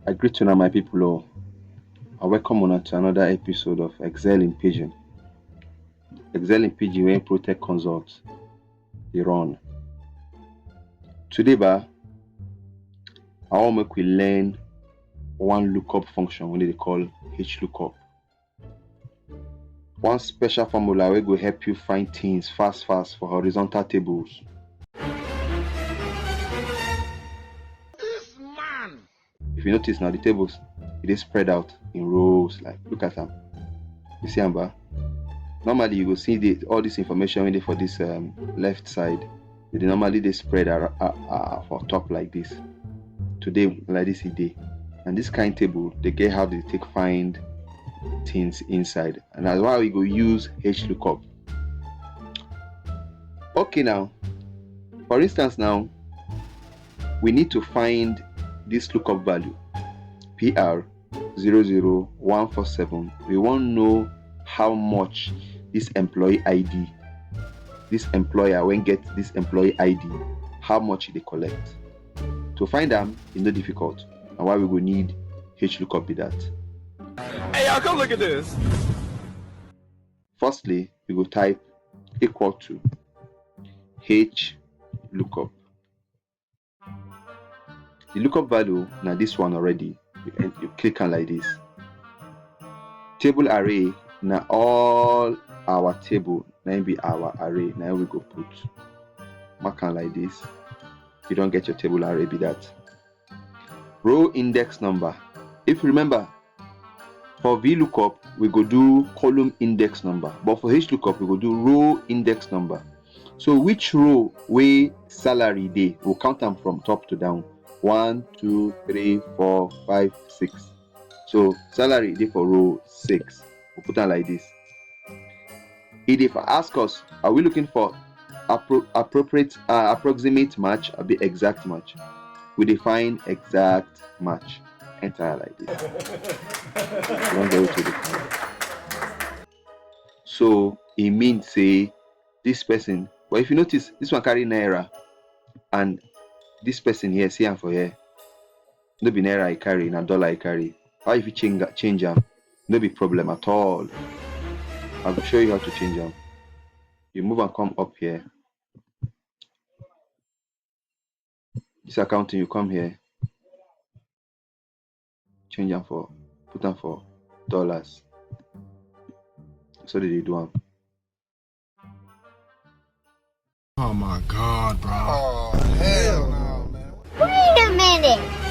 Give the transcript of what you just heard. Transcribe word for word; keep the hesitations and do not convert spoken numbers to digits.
I greet una, my people, o. I welcome una to another episode of Excel in Pidgin. Excel in Pidgin, wey Protect Consult dey run. Today, ba, I wan make we learn one lookup function wey dem dey call H lookup. One special formula wey go help you find things fast fast for horizontal tables. This man! If you notice now, the tables, e dey spread out in rows. Like, look at am. You see am, ba? Normally, you go see the, all this information wey dey for this, um, left side. They normally dey spread ar- a- a- for top like this. Today, like this, e dey. And this kind table, dem get how dem take find things inside. And that's why we go use H lookup. Okay, now, for instance, now, we need to find this lookup value, P R zero zero one four seven. We wan know how much this employee I D, this employer wey get this employee I D, how much e dey collect. To find am, e no difficult. Na why we go need H lookup be that. Hey, y'all, come look at this. Firstly, we go type equal to H lookup. The lookup value na this one already. You, can, you click am like this. Table array na all our table, na im be our array, na im we go put. Mark am like this. You don get your table array be that. Row index number. If you remember, for V lookup, we go do column index number, but for H lookup, we go do row index number. So which row wey salary dey, we'll count am from top to down. One, two, three, four, five, six. So salary dey for row six. We'll put am like this. E dey for ask us, are we looking for appro- appropriate, uh, approximate match, abi exact match? We dey find exact match. Enter like this. You don get wetin you dey find. So e mean say this person, but if you notice, this one carry naira, and this person here, see am for here. No be naira e carry, na dollar e carry. How you fit change change am? No be problem at all. I go show you how to change am. You move am come up here. This accounting, you come here. Change am for, put am for dollars. So dem dey do am. Oh my God, bro. Oh, hell no, man. Wait a minute.